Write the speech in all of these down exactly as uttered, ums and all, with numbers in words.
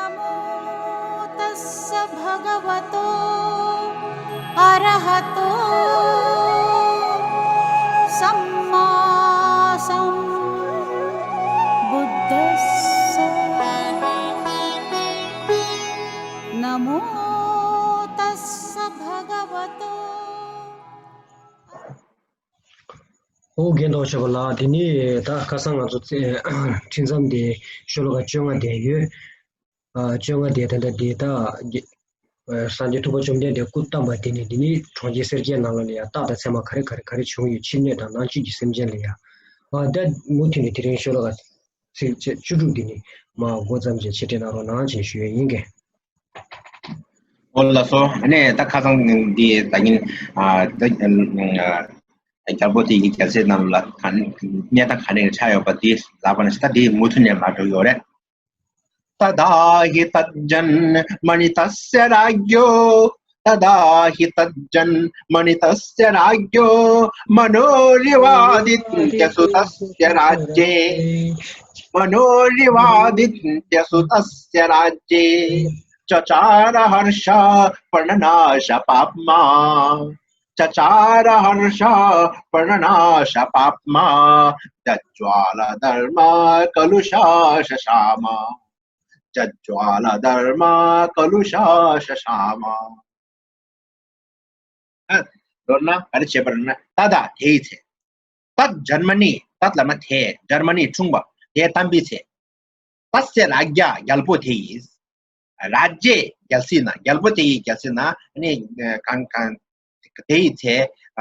नमो तस्स भगवतो अरहतो सम्मा सम्बुद्धस्स। नमो तस्स भगवतो ཨོ་རྒན་ཐོག་ཆེ་བ་ལགས། དེ་ནི་ད་ཁ་སང་ང་ཚོ་ཚེ་ཁྲིད་མཚམས་དེ་ཤོ་ལོ་ཀ་བཅོ་ལྔ་དེ་ཡོད། ཨ་བཅོ་ལྔ་དེ་ད་ལྟ་དེ་ད་རྒྱ་ཨ་སངས་རྒྱས་ཐུབ་པ་བཅོམ་ལྡན་འདས་སྐུ་བལྟམས་པ་དེ་ནི་དེ་ནི་གྲོང་ཁྱེར་སེར་སྐྱའི་ནང་ལ་ཡང་རྟགས་དང་མཚན་མ་ག་རེ་ག་རེ་ག་རེ་བྱུང་ཡོད། ཕྱི་སྣོད་དང་ནང་བཅུད་ཀྱི་སེམས་ཅན་ལ་ཡང་། ཨ་ད་མུ་མཐུད་ནས་དེ་རིང་ཤོ་ལོ་ཀ་ཚིགས་བཅད་བཅུ་དྲུག་འདི་ནི་མ་འགོ་བརྩམས་བྱས་ཕྱི་དྲན་གནང་རོགས་གནང་བྱས་ཞུ་ཡས་ཡིན་གྱི། ཨོ་ལགས་སོ། ཨ་ནི་ད་ཁ་སང་འདི་ད་ཡིན་ཨ་ད་ཨ་རྒྱལ་པོ་དེ་ཡི་རྒྱལ་སྲིད་རྣམས་ལ་ག་གནས་སྟངས་ག་ནས་ཆགས་ཡོད་པ་དེ་ལབ་པ་ན་ད་དེ་མུ་མཐུད་ནས་མ་འགྲོ་ཡོད་རེད། तदा हि तज्जन्मनि तस्य राज्ञो तदा हि तज्जन्मनि तस्य राज्ञो मनोरिवादित्यसुतस्य राज्ञे मनोरिवादित्यसुतस्य राज्ञे चचार हर्षः प्रणनाश पाप्मा चचार हर्षः प्रणनाश पाप्मा जज्वाल धर्म कलुष शशाम जज्वाल धर्म कलुष शशाम ཨ། མདོར་ན་ག་རེ་བྱས་པ་རེད་ན། ཏ་ད་དེའི་ཚེ། ཏ་ཛན་མ་ནི། ཏ་ལབ་ན་དེ། ཛན་མ་ནི་འཁྲུངས་པ། དེ་བལྟམས་པའི་ཚེ། ཏ་སི་རཱ་ཛྱ། རྒྱལ་པོ་དེ་ཡི། རཱ་ཛྱེ། རྒྱལ་སྲིད་ན། རྒྱལ་པོ་དེ་ཡི་རྒྱལ་སྲིད་ན། ནི་གང་གང་། དེ་ཡི་ཚེ། ཨ།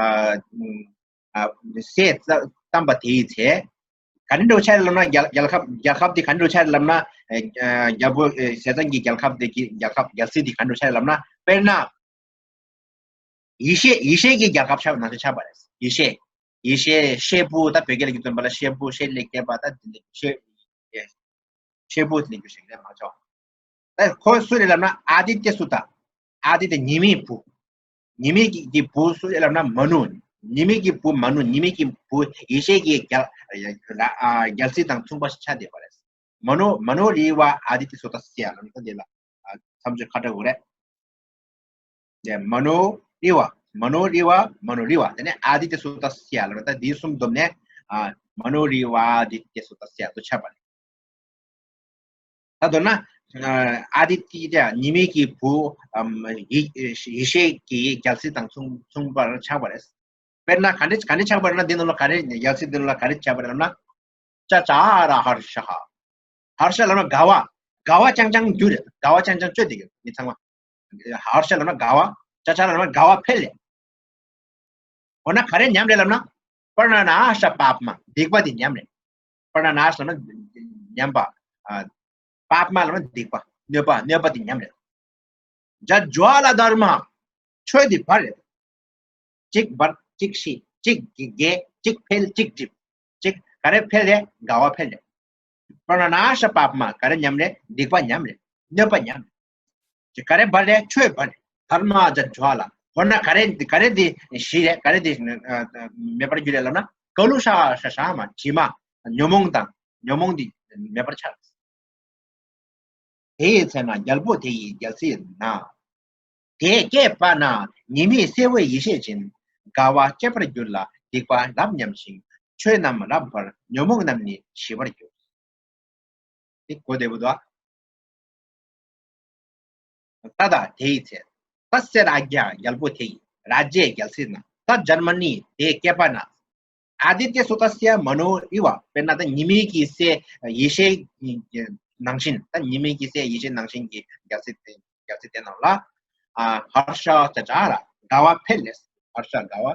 ཨ། སྲས་བལྟམས་པ་དེ་ཡི་ཚེ། ག་འདྲ་འདྲ་བོ་ཆགས་རེད་ལབ་ན། རྒྱལ་རྒྱལ་ཁབ་རྒྱལ་ཁབ་དེ་ག་འདྲ་འདྲ་བོ་ཆགས་རེད་ལབ་ན། ཨ། རྒྱལ་པོ། ཨ། ཟས་གཙང་གི་རྒྱལ་ཁབ་དེ་གི་རྒྱལ་ཁབ་རྒྱལ་སྲིད་དེ་ག་འདྲ་འདྲ་བོ་ཆགས་རེད་ལབ་ན། དཔེར་ན། ཡེ་ཤེས་ཡེ་ཤེས་ཀྱི་རྒྱལ་ཁབ་ཆགས་ནང་བཞིན་ཆགས་པ་རེད། ཡེ་ཤེས། ཡེ་ཤེས་ཤེས་པོ། ད་བོད་སྐད་ལ་གི་སྟོན་པ་ལ་ཤེས་པོ། ཤེས་ལས་སྐྱེས་པ། ད་དེ་ནི་ཤེས་ཤེས་པོ་དེ་ནི་རྒྱུ་ཞིག་རེད་མ་ཆོག་ད་ཁོ་སུ་རེད་ལབ་ན། ཨ་དི་ཏི་སུ་ཏ། ཨ་དི་ཏི་ཉི་མའི་བུ། ཉི་མའི་གི་གི་བུ་སུ་རེད་ལབ་ན། མ་ནུ། ཉི་མའི་གི་བུ་མ་ནུ། ཉི་མའི་གི་བུ་ཡེ་ཤེས་ཀྱི་རྒྱལ་ཨ་རྒྱལ་སྲིད་དང་མཚུངས་པ་ཞིག་ཆགས་བསྡད་པ་རེད། མ་ནུ། མ་ནུ་རི་ཝ་ཨ་དི་ཏི་སུ་ཏ་སི་ཡ་ལབ་ན་ད་འདི་ལ་ཨ་མཚམས་སྦྱོར་ཁ་གྲག་གོ་རེད། ཡ། མ་ནུ་རི་ཝ། མ་ནུ་རི་ཝ། མ་ནུ་རི་ཝ། དེ་ནས་ཨ་དི་ཏི་སུ་ཏ་སི་ཡ་ལབ་ན་ད་འདི་གསུམ་བསྡོམས་ནས། ཨ། མ་ནུ་རི་ཝ་ཨ་དི་ཏི་སུ་ཏ་སི་ཡ་དུ་ཆགས་པ་རེད། ད་མདོར་ན། ཨ། ཨ་དི་ཏི་ཏ་ཉི་མའི་གི་བུ། ཨམ། ཡེ་ཡེ་ཤེས་ཀྱི་རྒྱལ་སྲིད་དང་མཚུངས་མཚུངས་པར་ཆགས་པ་རེད། དཔེར་ན་ག་འདྲ་ག་འདྲ་ཆགས་པ་རེད་ན། འདི་ནང་ལ་ག་རེ་རྒྱལ་སྲིད་འདི་ནང་ལ་ག་རེ་ཆགས་པ་རེད་ལབ་ན། ཅ་ཅཱ་ར་ཧར་ཤ་ཧ། ཧར་ཤ་ལབ་ན་དགའ་བ། དགའ་བ་རྐྱང་རྐྱང་རྒྱུ་རེད། དགའ་བ་རྐྱང་རྐྱང་སྤྱོད་བསྡད་ཡོད་མི་ཚང་མ། ཧར་ཤ་ལབ་ན་དགའ་བ། ཅ་ཅཱ་ར་ལབ་ན་དགའ་བ་འཕེལ་ལེ། འོ་ན་ག་རེ་ཉམས་རེད་ལབ་ན། པ་ཎ་ན་ཤ་པཱ་པ་མ། སྡིག་པ་དེ་ཉམས་རེད། པ་ཎ་ན་ཤ་ལབ་ན་ཉམས་པ། ཨ། པཱ་པ་མ་ལབ་ན་སྡིག་པ། གནོད་པ། གནོད་པ་དེ་ཉམས་རེད། ཇ་ཇྭ་ལ་དྷརྨ། ཆོས་དེ་འབར་རེད། གཅིག་འབར། གཅིག་ཤི། གཅིག་རྒྱས། གཅིག་འཕེལ། གཅིག་འགྲིབ། གཅིག་ག་རེ་འཕེལ་རེད། དགའ་བ་འཕེལ་རེད། པ་ཎ་ན་ཤ་པཱ་པ་མ། ག་རེ་ཉམས་རེད། སྡིག་པ་ཉམས་རེད། གནོད་པ་ཉམས་རེད། ག་རེ་འབར་རེད། ཆོས་འབར་རེད། དྷརྨ་ཇ་ཇྭ་ལ། འོ་ན་ག་རེ་ག་རེ་འདི་ཞི་རེད། ག་རེ་འདི་མེད་པར་འགྱུར་རེད་ལབ་ན། ཀ་ལུ་ཤ་ཤ་ཤ་མ། དྲི་མ། ཉོན་མོངས་དང་ཉོན་མོངས་འདི་མེད་པར་ཆགས། དེའི་ཚེ་ན་རྒྱལ་པོ་དེ་ཡི་རྒྱལ་སྲིད་ན། དེ་སྐྱེས་པ་ན་ཉི་མའི་སེར་པོའི་ཡེ་ཤེས་ཅན། དགའ་བ་སྐྱེ་བར་འགྱུར་ལ་སྡིག་པ་རབ་ཉམས་ཤིང་། ཆོས་རྣམས་རབ་འབར་ཉོན་མོངས་རྣམས་ནི་ཞི་བར་འགྱུར། དེ་གོ་བདེ་པོ་འདུག་ཨ། ཏ་ད་དེའི་ཚེ། ཏ་སི་རཱ་ཛྱ། རྒྱལ་པོ་དེ་ཡི། རཱ་ཛྱེ། རྒྱལ་སྲིད་ན། ཏ་ཛན་མ་ནི། དེ་སྐྱེས་པ་ན། ཨ་དི་ཏི་སུ་ཏ་སི་ཡ་མ་ནུ་རི་ཝ། དཔེར་ན་ད་ཉི་མའི་གི་སྲས་ཡེ་ཤེས་ནང་བཞིན། ད་ཉི་མའི་གི་སྲས་ཡེ་ཤེས་ནང་བཞིན་གྱི་རྒྱལ་སྲིད་དེ་རྒྱལ་སྲིད་དེ་ནང་ལ། ཨ། ཧར་ཤ་ཅ་ཅཱ་ར། དགའ་བ་འཕེལ་ལེ། ཧར་ཤ་དགའ་བ།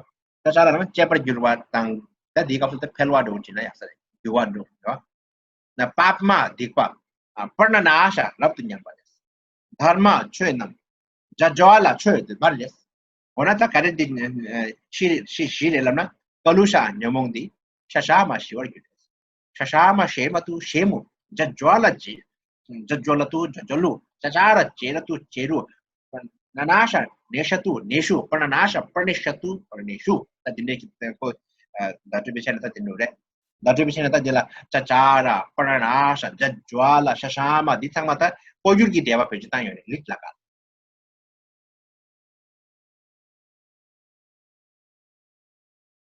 ཅ་ཅཱ་ར་ལབ་ན་སྐྱེད་པར་འགྱུར་བ་དང་། ད་དེའི་སྐབས་སུ་ད་འཕེལ་བ་འགྲོ་བྱེད་ན་ཡག་ས་རེད། འགྱུར་བ་འགྲོ་འགྲོ། ན་པཱ་པ་མ། སྡིག་པ། ཨ། པ་ཎ་ན་ཤ། རབ་ཏུ་ཉམས་པ་རེད། དྷརྨ། ཆོས་རྣམས། ཇ་ཇྭ་ལ། ཆོས་དེ་འབར་རེད། འོ་ན་ད་ག་རེ་འདི་ཤི་ཤི་ཞི་རེད་ལབ་ན། ཀ་ལུ་ཤ། ཉོན་མོངས་འདི། ཤ་ཤ་མ། ཞི་བར་འགྱུར་རེད། ཤ་ཤ་མ་ཤེ་མ་ཏུ་ཤེ་མུ། ཇ་ཇྭ་ལ་ཇེ། ཇ་ཇྭ་ལ་ཏུ་ཇ་ཇྭ་ལུ། ཅ་ཅཱ་ར་ཇེ་ལ་ཏུ་ཇེ་རུ། ན་ན་ཤ་ནེ་ཤ་ཏུ་ནེ་ཤུ། པ་ཎ་ན་ཤ་པ་ཎེ་ཤ་ཏུ་པ་ཎེ་ཤུ། ད་འདི་འདྲའི་གི་ཁོ་བརྡ་སྤྲོད་པའི་ཆ་ནས་ད་དེ་འདྲ་རེད། བརྡ་སྤྲོད་པའི་ཆ་ནས་ད་འདི་ལ་ཅ་ཅཱ་ར་པ་ར་ཎ་ཤ་ཇ་ཇྭ་ལ་ཤ་ཤ་མ་འདི་ཚང་མ་ད་ལྐོག་གྱུར་གྱི་བཟླས་པ་བེད་སྤྱོད་བཏང་ཡོད་རེད། ལིཊ་ལ་ཀ།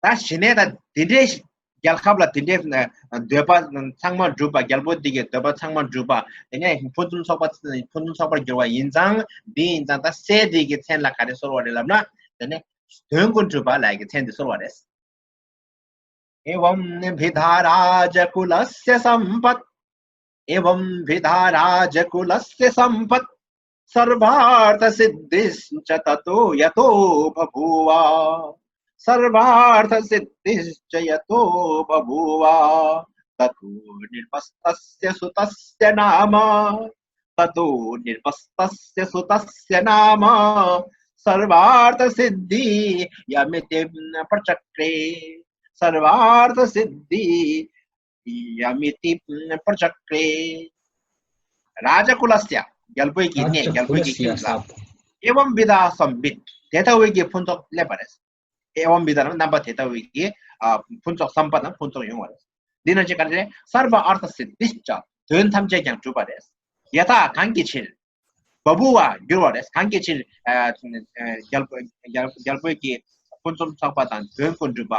ད་གཞི་ནས་ད་དེ་འདྲའི་རྒྱལ་ཁབ་ལ་དེ་འདྲའི་འདོད་པ་ཚང་མ་འགྲུབ་པ། རྒྱལ་པོ་འདི་གི་འདོད་པ་ཚང་མ་འགྲུབ་པ། དེ་ནས་ཕུན་སུམ་ཚོགས་པ་ཕུན་སུམ་ཚོགས་པར་གྱུར་པ་ཡིན་ཙང་། འདི་ཡིན་ཙང་ད་སྲས་འདི་གི་མཚན་ལ་ག་རེ་གསོལ་བ་རེད་ལབ་ན། དེ་ནས་དོན་ཀུན་གྲུབ་པ་ལབ་ཡ་གི་མཚན་འདི་གསོལ་བ་རེད། एवंविधा राजकुलस्य सम्पत्। एवंविधा राजकुलस्य सम्पत्। सर्वार्थसिद्धिश्च ततो यतो बभूव। सर्वार्थसिद्धिश्च यतो बभूव। ततो नृपस्तस्य सुतस्य नाम। ततो नृपस्तस्य सुतस्य नाम सर्वार्थसिद्धियमिति प्रचक्रे। सर्वार्थसिद्धियमिति प्रचक्रे। राजकुलस्य རྒྱལ་པོའི་གི་གནས། རྒྱལ་པོའི་གི་རྒྱལ་པོའི་གི་ཁྱིམ་ལ། एवंविधा सम्पत् དེ་ལྟ་བུའི་གི་ཕུན་ཚོགས་སླེབས་པ་རེད། एवंविधा རྣམ་པ་དེ་ལྟ་བུའི་གི་ཕུན་ཚོགས། सम्पत् དང་ཕུན་ཚོགས་ཡོང་བ་རེད། འདི་ན་ཅི་ག་རེ་རེད། सर्वार्थसिद्धिश्च དོན་ཐམས་ཅད་ཀྱང་འགྲུབ་པ་རེད། यथा གང་གི་ཕྱིར། बभूव གྱུར་བ་རེད། གང་གི་ཕྱིར། རྒྱལ་པོ་རྒྱལ་རྒྱལ་པོའི་གི་ཕུན་སུམ་ཚོགས་པ་དང་དོན་ཀུན་འགྲུབ་པ།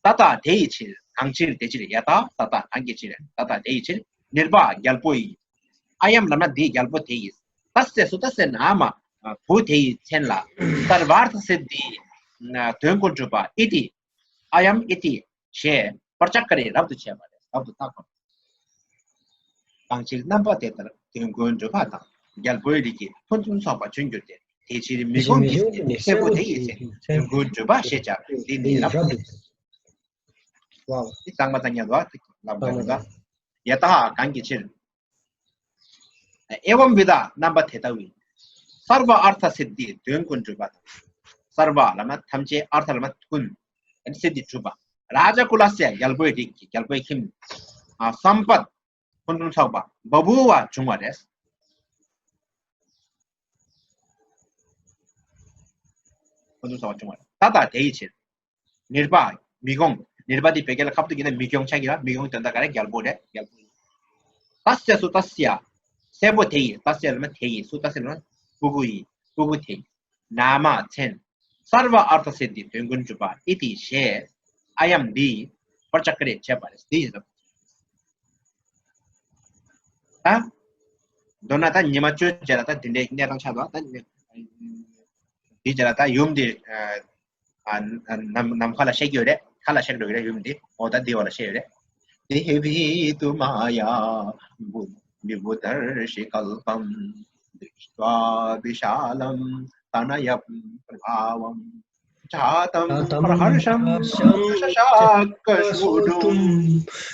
ततः དེ་ཡི་ཕྱིར། གང་ཕྱིར་དེ་ཕྱིར། यथा ततः གང་གི་ཕྱིར། ततः དེ་ཡི་ཕྱིར། नृप རྒྱལ་པོ་ཡི། अयं ལབ་ན་འདི་རྒྱལ་པོ་དེ་ཡི། तस्य सुतस्य नाम བུ་དེ་ཡི་མཚན་ལ། सर्वार्थसिद्धि དོན་ཀུན་འགྲུབ་པ། इति अयम् इति ཞེས་प्रचक्रे རབ་ཏུ་བྱས་པ་རེད། རབ་ཏུ་བཏགས་པ། གང་ཕྱིར་རྣམ་པ་དེ་ལྟར་དོན་ཀུན་འགྲུབ་པ་དང་། རྒྱལ་པོའི་རིགས་ཀྱི་ཕུན་སུམ་ཚོགས་པ་བྱོན་གྱུར་ཏེ། དེ་ཕྱིར་མི་དགོངས་ཀྱི་སྲས་པོ་དེ་ཡི་མཚན་དོན་ཀུན་འགྲུབ་པ་ཞེས་བྱ། འདི་ནི་རབ་ཏུ། ཝའོ། འདི་གཙང་མ་གཙང་རྐྱང་འདུག་ཨ། ལབ་དགོས་འདུག་ཨ། यथा གང་གི་ཕྱིར། एवंविधा རྣམ་པ་དེ་ལྟ་བུའི། सर्वार्थसिद्धि དོན་ཀུན་འགྲུབ་པ་དང་། सर्व ལབ་ན་ཐམས་ཅད། अर्थ ལབ་ན་ཀུན། सिद्धि གྲུབ་པ། राजकुलस्य རྒྱལ་པོའི་རིགས་ཀྱི་རྒྱལ་པོའི་ཁྱིམ། सम्पत् ཕུན་སུམ་ཚོགས་པ། बभूव བྱུང་བ་རེད། ཕུན་སུམ་ཚོགས་པ་བྱུང་བ་རེད། ततः དེ་ཡི་ཕྱིར། नृप མི་དགོངས། नृप དེ་བོད་སྐད་ལ་ཁ་ཐུག་གི་ན་མི་དགོངས་ཆགས་ཀྱི་ལ། མི་དགོངས་དོན་དག་ག་རེ། རྒྱལ་པོ་རེད། རྒྱལ་པོ། तस्य सुतस्य སྲས་པོ་དེ་ཡི། तस्य ལབ་ན་དེ་ཡི། सुतस्य ལབ་ན་སྤུ་གུ་ཡི། སྤུ་གུ་དེ་ཡི། नाम མཚན། सर्वार्थसिद्धि དོན་ཀུན་འགྲུབ་པ། इति ཞེས། अयं འདི། प्रचक्रे བྱས་པ་རེད། འདི་ཡིན་ཟེར། ད། མདོར་ན་ད་ཉི་མ་བཅུའི་རྗེས་ལ་ད་འདི་འདྲའི་གནས་སྟངས་ཆགས་འདུག་ད་འདིའི་རྗེས་ལ་ད་ཡུམ་འདི། ཨ། ནམ་ནམ་མཁའ་ལ་གཤེགས་ཡོད་རེད། མཁའ་ལ་གཤེགས་འགྲོ་གི་རེད་ཡུམ་འདི། འོ་ད་འདི་བ་ལ་གཤེགས་ཡོད་རེད། देवी तु माया विभूदर्शिकल्पं दृष्ट्वा विशालं तनयप्रभावं जातं प्रहर्षं न शशाक सोढुं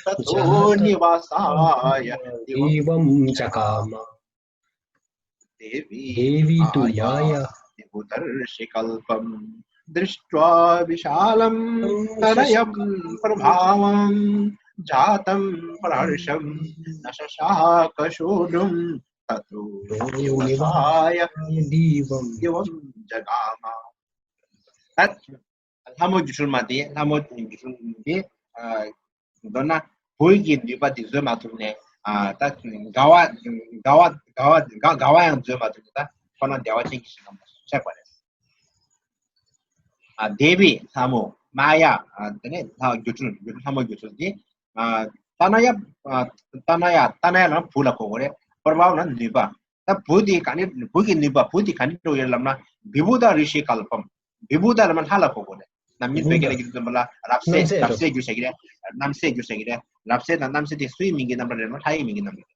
ततो निवासाय दिवं जगाम। देवी देवी तु माया माया विभूदर्शिकल्पं दृष्ट्वा विशालं तनयप्रभावं जातं प्रहर्षं न शशाक सोढुं ततो निवसाय दिवं दिवं जगाम। ད་ལྷ་མོ་སྒྱུ་འཕྲུལ་མ་དེ། ལྷ་མོ་སྒྱུ་འཕྲུལ་དེ། ཨ། མདོར་ན་བུ་ཡི་ནུས་པ་དེ་བཟོད་མ་ཐུབ་ནས། ཨ། ད་དགའ་བ་དགའ་བ་དགའ་བ་དགའ་དགའ་བ་ཡང་བཟོད་མ་ཐུབ་ནས། ད་ཁོ་རང་བདེ་བ་ཅན་གྱི་ཞིང་ཁམས་ལ་གཤེགས་པ་རེད། ཨ། देवी ལྷ་མོ། माया ཨ། དེ་ནས་ལྷ་སྒྱུ་འཕྲུལ། སྒྱུ་འཕྲུལ། ལྷ་མོ་སྒྱུ་འཕྲུལ་དེ། ཨ། तनय ཨ། तनय། तनय ལབ་ན་བུ་ལ་གོ་དགོས་རེད། प्रभाव ལབ་ན་ནུས་པ། ད་བུ་དེ་ག་ནས། བུ་གི་ནུས་པ། བུ་དེ་ག་ནས་འགྲོ་ཡོད་ལབ་ན། विभूदर्शिकल्पं། विभूद ལབ་ན་ལྷ་ལ་གོ་དགོས་རེད། རྣམ་སྨིན་བོད་སྐད་ལ་གྱུར་ཙམ་པ་ལ་རབ་གསལ། རྣམ་གསལ་རབ་གསལ་འགྱུར་བྱ་གི་རེད། རྣམ་གསལ་འགྱུར་བྱ་གི་རེད། རབ་གསལ་དང་རྣམ་གསལ་དེ་སུའི་མིང་གི་རྣམ་གྲངས་རེད་ན། ལྷ་ཡི་མིང་གི་རྣམ་གྲངས་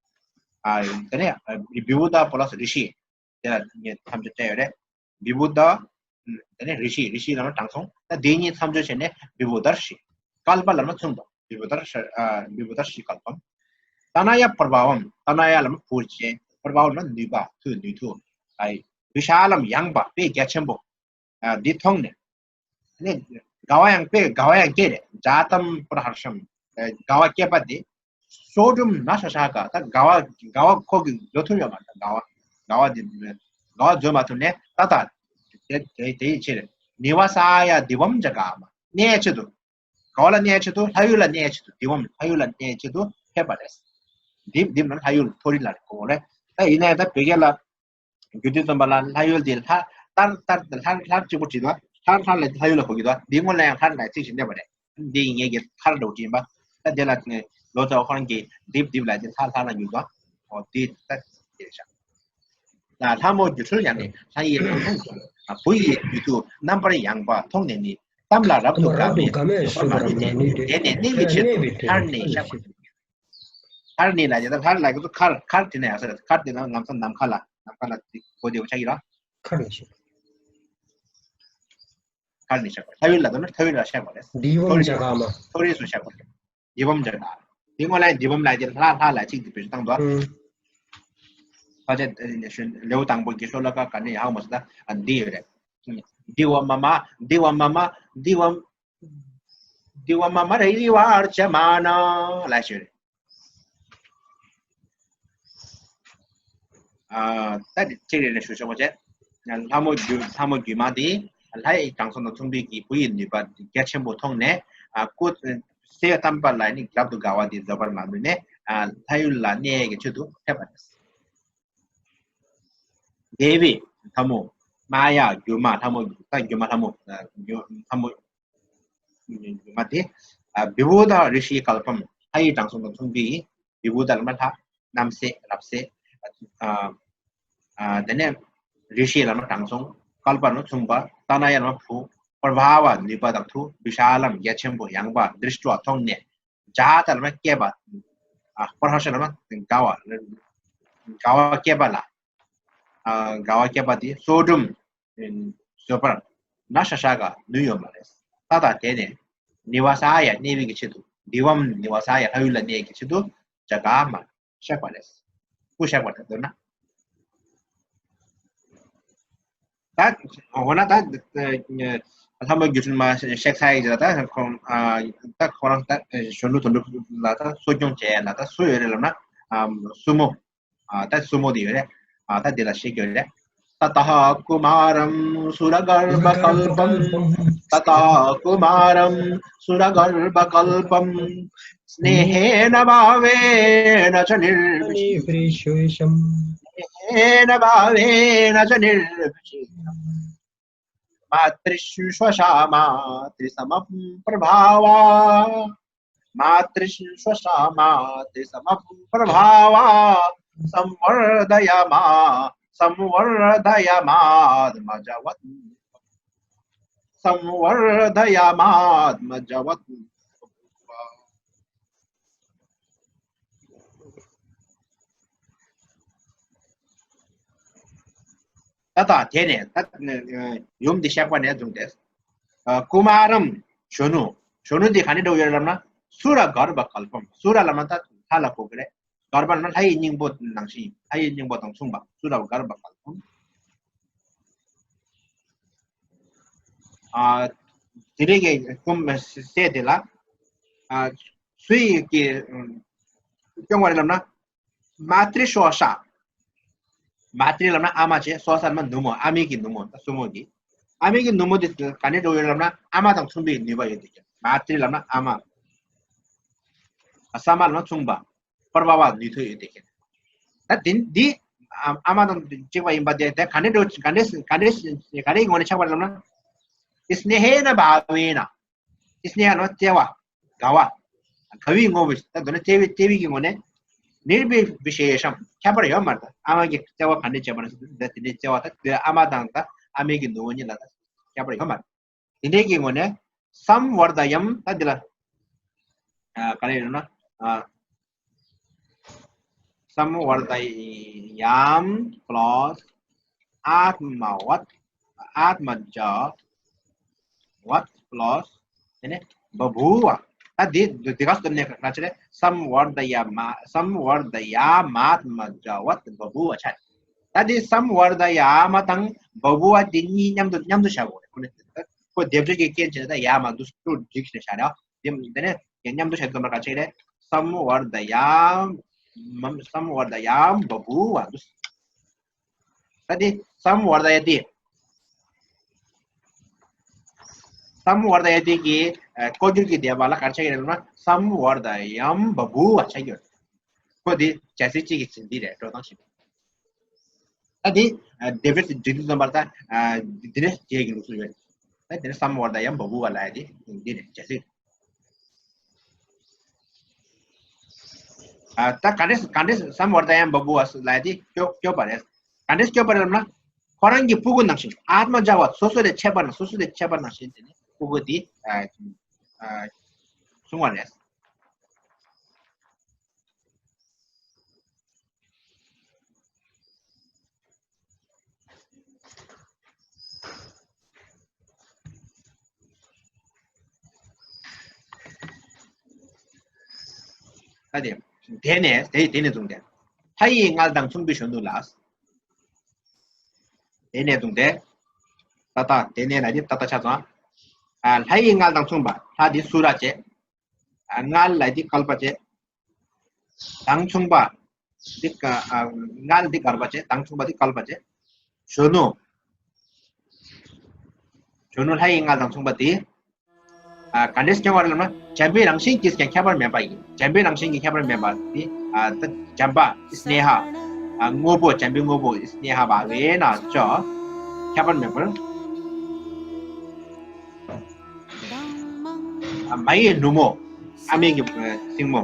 རེད། ཨ། དེ་ནས་विभूद प्लस ऋषि དེ་ལ་ངས་མཚམས་སྦྱོར་བྱས་ཡོད་རེད། विभूद དེ་ནས་ऋषि། ऋषि ལབ་ན་དྲང་སྲོང་། ད་དེ་གཉིས་མཚམས་སྦྱོར་བྱས་ནས་विभूदर्शि། कल्प ལབ་ན་མཚུངས་དང་། विभूदर्श ཨ། विभूदर्शिकल्पं तनयप्रभावं། तनय ལབ་ན་བུ་ཅན། प्रभाव ལབ་ན་ནུས་པ། མཐུ། ནུས་མཐུ། ཨ། विशालं ཡངས་པ། དཔེ་རྒྱ་ཆེན་པོ། ཨ། འདི་མཐོང་ནས། ནས་དགའ་བ་ཡང་དཔེ་དགའ་བ་ཡང་སྐྱེས་རེད། जातं प्रहर्षं ཨ། དགའ་བ་སྐྱེས་པ་དེ། सोढुं न शशाक ད་དགའ་བ་དགའ་བ་ཁོ་གིས་བཟོད་ཐུབ་ཡོད་མ་རེད། དགའ་བ་དགའ་བ་དེ་དགའ་བ་བཟོད་མ་ཐུབ་ནས། ततः དེ་དེ་དེ་ཡི་ཕྱིར། निवसाय दिवं जगाम གནས་ཆེད་དུ། ག་བ་ལ་གནས་ཆེད་དུ། ལྷ་ཡུལ་ལ་གནས་ཆེད་དུ། འདི་བའམ་ལྷ་ཡུལ་ལ་གནས་ཆེད་དུ་ཕེབས་པ་རེད། འདི་འདི་ནི་ལྷ་ཡུལ་མཐོ་རིས་ལ་གོ་རེད། ད་ཡིན་ན་ཡང་ད་བོད་སྐད་ལ་རྒྱུད་སྡེ་རྩོམ་པ་ལ་ལྷ་ཡུལ་འདི་ལྷ་ལྷར་ལྷར་ལྷར་ལྷར་གཅིག་པོ་བྲིས་འདུག་ལྷར་ལྷར་ལ་ལྷ་ཡུལ་ལ་གོ་གི་འདུག་འདི་སྔོན་ལ་ཡང་ལྷར་ལ་ཚིག་ཞིག་སླེབས་པ་རེད། འདི་ངེད་ཀྱི་ལྷར་འགྲོ་དྲིན་པ། ད་དེ་ལ་ལོ་ཙཱ་བ་ཁོ་རང་གིས་འདིབ་འདིབ་ལ་དེ་ལྷ་ལྷ་ལ་ཡོད་དོ། འོ་དེ་ད་དེ་ཤག་ལ་ལྷ་མོ་སྒྱུ་འཕྲུལ་ཡང་ནི་ལྷ་ཡི་རང་མཐོང་གི། བུ་ཡི་རྒྱུད་དུ་རྣམ་པར་ཡངས་པ་མཐོང་ནས་ནི། གཏམ་ལ་རབ་ཏུ་དགའ་བའི་བྱུར་བར་མནན། དེ་ནས་གནས་པའི་ཆེད་དུ་མཁར་ནས་གཤེགས་པ། མཁར་ནས་ལ་དེ་ལྷར་ལ་གི་མཁར་མཁར་དེ་ན་ཡང་ས་རེད། མཁར་དེ་ན་ལམ་སང་ནམ་མཁའ་ལ་ནམ་མཁའ་ལ་གོ་བདེ་བོ་ཆགས་ཀྱི་ར། མཁར་ནས་གཤེགས་པ། མཁར་ནས་གཤེགས་པ། ལྷ་ཡུལ་ལ་འདོད་ན་ལྷ་ཡུལ་ལ་གཤེགས་པ་རེད། འདི་བའམ་མཐོ་རིས་ཇ་ག་མ། མཐོ་རིས་སུ་གཤེགས་པ་རེད། འདི་བའམ་ཇ་ག་འདི་སྔོན་ལ་འདི་བའམ་ལ་དེ་ལྷ་ལྷ་ལ་གཅིག་དེ་བེད་སྤྱོད་བཏང་འདུག་ཨང་། ཕལ་ཆེར་ལེའུ་དང་པོ་གི་ཤོ་ལོ་ཀ་ག་ནས་ཡག་མ་སོང་ད་འདི་ཡོད་རེད། འདི་བའམ་མ་མ། འདི་བའམ་མ་མ། འདི་བའམ། འདི་བའམ་མ་མ་རེ་རི་བར་ཅ་མ་ན་ལ་ཞུ་རེད། ཨ་ད་དེ་གཅིག་རེ་རེ་ཞུ་ཆོག་པ་བྱས། ལྷ་མོ་སྒྱུ་ལྷ་མོ་སྒྱུ་མ་དེ་ལྷ་ཡི་དྲང་སྲོང་དང་མཚུངས་པའི་གི་བུ་ཡི་ནུས་པ་རྒྱ་ཆེན་པོ་མཐོང་ནས། ཨ་སྐུ་སྲས་དམ་པ་ལ་ནི་རབ་ཏུ་དགའ་བ་དེ་རྫོགས་པར་མ་ནུས་ནས། ཨ་ལྷ་ཡུལ་ལ་གནས་ཀྱི་ཆེད་དུ་ཕེབས་པ་རེད། དེ་བས་ལྷ་མོ་མ་ཡ་སྒྱུ་མ་ལྷ་མོ་ད་སྒྱུ་མ་ལྷ་མོ་སྒྱུ་ལྷ་མོ་སྒྱུ་མ་དེ། ཨ་བི་བྷུ་ཏ་རི་ཤི་ཀལ་པམ། ལྷ་ཡི་དྲང་སྲོང་དང་མཚུངས་པའི་བི་བྷུ་ཏ་ལ་མ་ལྷ་རྣམ་སྲས་རབ་སྲས། ཨ་ཨ་དེ་ནས་རི་ཤི་ལ་མ་དྲང་སྲོང་། ཀལ་པ་ལ་མ་མཚུངས་པ། ཏ་ན་ཡ་ལ་མ་བུ། པྲ་བྷ་ཝ་ནུས་པ་དང་མཐུ། བི་ཤ་ལམ་རྒྱ་ཆེན་པོ། ཡངས་པ། དྲིས་ཊ་བ་མཐོང་ནས། ཇཱ་ཏ་ལ་མ་སྐྱེས་པ། ཨ་པར་ཧ་ཤ་ལ་མ་དགའ་བ། དགའ་བ་སྐྱེས་པ་ལ། ཨ་དགའ་བ་སྐྱེས་པ་དེ་སོ་བྲུམ་བཟོད་པར་ན་ཤ་ཤ་ག་ནུས་ཡོད་མ་རེད། ཏ་ཏ་དེ་ནས་ནི་བ་ས་ཡ་གནས་པའི་གི་ཆེད་དུ། འདི་བའམ་ནི་བ་ས་ཡ་ལྷ་ཡུལ་ལ་གནས་ཀྱི་ཆེད་དུ་ཇ་ག་མ་གཤེགས་པ་རེད། སྐུ་གཤེགས་པ་རེད་འདོད་ན། ད་འོ་ན་ད་ལྷ་མོ་སྒྱུ་འཕྲུལ་མ་གཤེགས་ཚར་ཡིན་ད་ད་ཁོང་ད་ཁོ་རང་ད་གཞོན་ནུ་དོན་གྲུབ་ལ་ད་གསོ་སྐྱོང་བྱས་ན་ད་སུ་ཡོད་རེད་ལབ་ན་སུ་མོ། ད་སུ་མོ་དེ་ཡོད་རེད། ད་དེ་ལ་ཤེས་ཀྱི་ཡོད་རེད། ततः कुमारं सुरगर्भकल्पं ततः कुमारं सुरगर्भकल्पं स्नेहेन भावेन च निर्विशेषम्। स्नेहेन भावेन च निर्विशेषम्। मातृष्वसा मातृसमप्रभावा। मातृष्वसा मातृसमप्रभावा। संवर्धयमा संवर्धयमात्मजवत्। संवर्धयमात्मजवत्। ད་ལྟ་དེ་ནས་ད་ཡུམ་འདི་གཤེགས་པ་ནས་བཟུང་སྟེ། ཀུ་མ་རམ། གཞོན་ནུ། གཞོན་ནུ་འདི་ག་ནས་འགྲོ་ཡོད་ལབ་ན། སུ་ར་གརྦྷ་གལ་པམ། སུ་ར་ལབ་ན་ད་ལྷ་ལ་གོ་གི་རེད། གརྦྷ་ལབ་ན་ལྷ་ཡི་སྙིང་པོ་ནང་བཞིན། ལྷ་ཡི་སྙིང་པོ་དང་མཚུངས་པ། སུ་ར་གརྦྷ་གལ་པམ། ཨ་དེ་རིང་གི་ཀུམ་སྲས་དེ་ལ་ཨ་སུ་ཡིས་ཀྱི་སྐྱོང་བ་རེད་ལབ་ན། མ་ཏྲི་སོ་ས། མ་ཏྲི་ལབ་ན་ཨ་མ་བྱས། སོ་ས་ལབ་ན་ནུ་མོ། ཨ་མའི་གི་ནུ་མོ། ད་སྲུ་མོ་གི། ཨ་མའི་གི་ནུ་མོ་དེ་ག་ནས་འགྲོ་ཡོད་ལབ་ན། ཨ་མ་དང་མཚུངས་པའི་ནུས་པ་ཡོད་དེ་ཀྱང་། མ་ཏྲི་ལབ་ན་ཨ་མ། ས་མ་ལབ་ན་མཚུངས་པ། པར་བ་བ་ནུས་ཐོ་ཡོད་དེ་ཀྱང་། ད་དེ་འདི་ཨ་མ་དང་གཅིག་པ་ཡིན་པ་དེ་དེ་ག་ནས་འགྲོ་ག་ནས་ག་ནས་ག་ནས་ངོ་ནས་ཆགས་པ་ལབ་ན། སི་ནེ་ཧེ་ན་བྷ་ཝེ་ན། སི་ནེ་ཧ་ལ་བརྩེ་བ། དགའ་བ། དགའ་བའི་ངོ་བོ་ད་དོན་ན་བརྩེ་བའི་བརྩེ་བའི་གི་ངོ་ནས། ནིར་བི་བི་ཤེ་ཤམ། ཁྱད་པར་ཡོད་མ་རེད། ཨ་མ་གི་བརྩེ་བ་ག་འདྲ་བྱས་པ་ན་ཟེར་དུས་དེ་འདྲའི་བརྩེ་བ་ད་དེ་ཨ་མ་དང་ད་ཨ་མའི་གི་ནུ་བོ་གཉིས་ལ་ད་ཁྱད་པར་ཡོད་མ་རེད། དེ་འདྲའི་གི་ངོ་ནས་སམ་ཝར་དྷ་ཡམ། ད་འདི་ལ་ཨ་ག་རེ་ཡོད་ན་ཨ་སམ་ཝར་དྷ་ཡམ་པ་ལ་སི་ཨཏྨ་ཝཏ། ཨཏྨ་ཇ་ཝཏ་པ་ལ་སི་དེ་ནས་བ་བུ་བ། ད་འདི་འདི་ག་སྟོན་ནས་ག་ཆ་རེད། སམ་ཝར་དྷ་ཡ་མ་སམ་ཝར་དྷ་ཡ་མ་ཨཏྨ་ཇ་ཝཏ་བ་བུ་བ་ཆ། ད་འདི་སམ་ཝར་དྷ་ཡ་མ་དང་བ་བུ་བ་དེ་གཉིས་མཉམ་དུ་མཉམ་དུ་བཞག་དགོས་རེད། ཁོ་ནི་ཁོ་སྡེབ་སྦྱོར་གྱི་རྐྱེན་བྱས་ནས་ད་ཡ་མ་འདུག་སུ་འགྲིག་ནས་བཞག་རེད། དེ་ནས་མཉམ་དུ་བཞག་དགོས་པ་ག་ཆ་རེད། སམ་ཝར་དྷ་ཡ་མ་སམ་ཝར་དྷ་ཡ་བ་བུ་བ་འདུག་ད་དེ་སམ་ཝར་དྷ་ཡ་དེ། སམ་བར་དཱ་ཡ་དེ་གི་ཨ་བཀོད་སྒྱུར་གྱི་བཟླས་པ་ལ་ག་རེ་ཆགས་ཀྱི་རེད་ལབ་ན། སམ་བར་དཱ་ཡམ་བ་བུ་བ་ཆགས་ཀྱི་ཡོད། ཁོ་དེ་ཇ་སེར་གཅིག་གི་ཚིག་འདི་རེད། འགྲོ་སྟངས་ཤིག་ད་དེ་ཨ་དེ་བས་འབྲི་དུས་ཙམ་པར་ད་ཨ་འདི་ནས་རྒྱས་ཀྱི་ལུགས་སུ་ཡོད། ད་དེ་ནས་སམ་བར་དཱ་ཡམ་བ་བུ་བ་ལབ་ཡ་དེ་འདི་རེད། ཇ་སེར། ཨ་ད་ག་འདྲས་ག་འདྲས་སམ་བར་དཱ་ཡམ་བ་བུ་བ་ལབ་ཡ་དེ་སྐྱོ་སྐྱོ་བ་རེད། ག་འདྲས་སྐྱོ་བ་རེད་ལབ་ན། ཁོ་རང་གི་སྤུ་གུ་ནང་བཞིན། ཨཱཏྨ་ཛ་བ། སོ་སོ་ལས་ཆད་པ་ན། སོ་སོ་ལས་ཆད་པ་ནང་བཞིན་དེ་ནི་སྤུ་གུ་དེ་ཨ་ཨ་བསྲུང་བ་རེད། ད་དེ་དེ་ནས་དེ་དེ་ནས་བཟུང་སྟེ། ལྷ་ཡི་མངལ་དང་མཚུངས་པའི་གཞོན་ནུ་ལ། དེ་ནས་བཟུང་སྟེ། ཏ་ཏ། དེ་ནས་ལ་དེ་ཏ་ཏ་ཆ་ཚང་། ཨ་ལྷ་ཡི་མངལ་དང་མཚུངས་པ། ལྷ་དེ་སུ་ར་བྱས། ཨ་མངལ་ལ་དེ་བསྐལ་པ་བྱས། དང་མཚུངས་པ། འདི་ཀ་ཨ་མངལ་འདི་བསྐལ་པ་བྱས། དང་མཚུངས་པ་འདི་བསྐལ་པ་བྱས། གཞོན་ནུ། གཞོན་ནུ་ལྷ་ཡི་མངལ་དང་མཚུངས་པ་འདི། ཨ་ག་འདྲས་སྐྱོང་བ་རེད་ལབ་ན། འཇམ་པའི་རང་བཞིན་གྱིས་ཀྱང་ཁྱད་པར་མེད་པ་ཡིན། འཇམ་པའི་རང་བཞིན་གྱིས་ཁྱད་པར་མེད་པ་འདི། ཨ་ད་འཇམ་པ་སྣེ་ཧ། ཨ་དངོས་པོ། འཇམ་པའི་དངོས་པོ་སྣེ་ཧ་བ་བས་ན་ཅོ། ཁྱད་པར་མེད་པར། ཨ་མ་ཡི་ནུ་མོ། ཨ་མའི་གི་ཨ་སྲིང་མོ།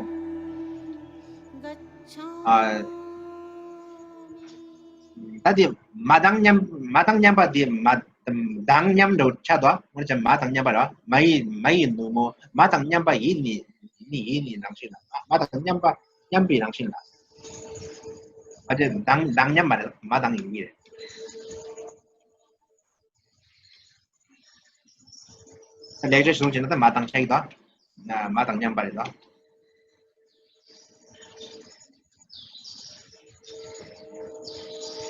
ཨ་ད་དེ་མ་དང་མཉམ། མ་དང་མཉམ་པ་དེ་མ་དང་མཉམ་འདྲ་བོ་ཆགས་འདུག་འོན་ཀྱང་མ་དང་མཉམ་པ་རེད་བ། མ་ཡི་མ་ཡི་ནུ་མོ། མ་དང་མཉམ་པ་ཡིན་ནི་ནི་ཡིན་ནི་ནང་བཞིན་ལ། མ་དང་མཉམ་པ་མཉམ་པའི་རང་བཞིན་ལ། ཨ་དེ་དང་དང་མཉམ་པ་རེད། མ་དང་ཡིན་གྱི་རེད། ལེགས་སྦྱར་གཞུང་བྱས་ན་ད་མ་དང་ཆགས་ཀྱི་འདུག་མ་དང་མཉམ་པ་རེད་འདུག་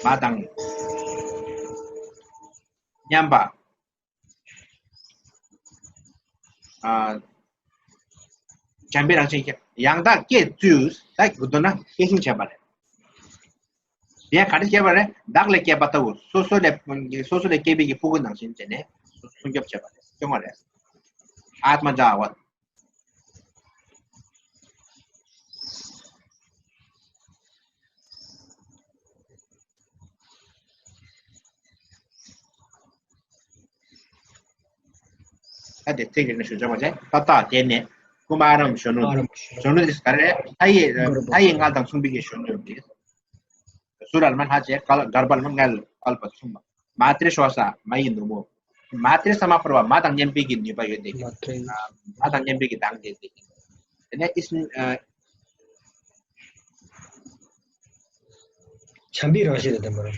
མ་དང་མཉམ་པ། ཨ་འཇམ་པའི་རང་བཞིན་ཡང་དག་སྐྱེ་ཚུལ་ད་གོ་དོན་ན་སྐྱེད་སྲིང་བྱས་པ་རེད། དེ་ཡང་ག་འདྲ་སྐྱེས་པ་རེད། བདག་ལས་སྐྱེས་པ་ལྟ་བུ། སོ་སོ་ལས་སོ་སོ་ལས་སྐྱེས་པའི་གི་སྤུ་གུ་ནང་བཞིན་བྱས་ནས་སྲུང་སྐྱོབ་བྱས་པ་རེད། སྐྱོང་བ་རེད། ཨཱཏྨ་ཛ་བ། ད་དེ་ཚིག་རེ་ནས་ཞུ་ཆོག་པ་བྱས། ཏ་ཏ། དེ་ནས། ཀུ་མ་རམ། གཞོན་ནུ། ཀུ་མ་རམ། གཞོན་ནུ་དེ་ག་རེ་རེད། ལྷ་ཡི་གརྦྷ། ལྷ་ཡི་མངལ་དང་མཚུངས་པའི་གི་གཞོན་ནུ་དེ། སུ་ར་ལ་མ་ལྷ་བྱས། ཀ་ལ་གརྦྷ་ལ་མ་མངལ། བསྐལ་པ་མཚུངས་པ། མ་ཏྲེ་ཤྭ་ས། མ་ཡི་ནུ་མོ། མ་ཏྲེ་ས་མ་ཕུར་བ། མ་དང་མཉམ་པའི་གི་ནུས་པ་ཡོད་དེ། མ་ཏྲེ། ཨ་མ་དང་མཉམ་པའི་གི་མདངས་དེ་དེ། དེ་ནས་ཨིས་ཨ་འཇམ་པའི་རང་བཞིན་དང་ལྡན་པ་རེད།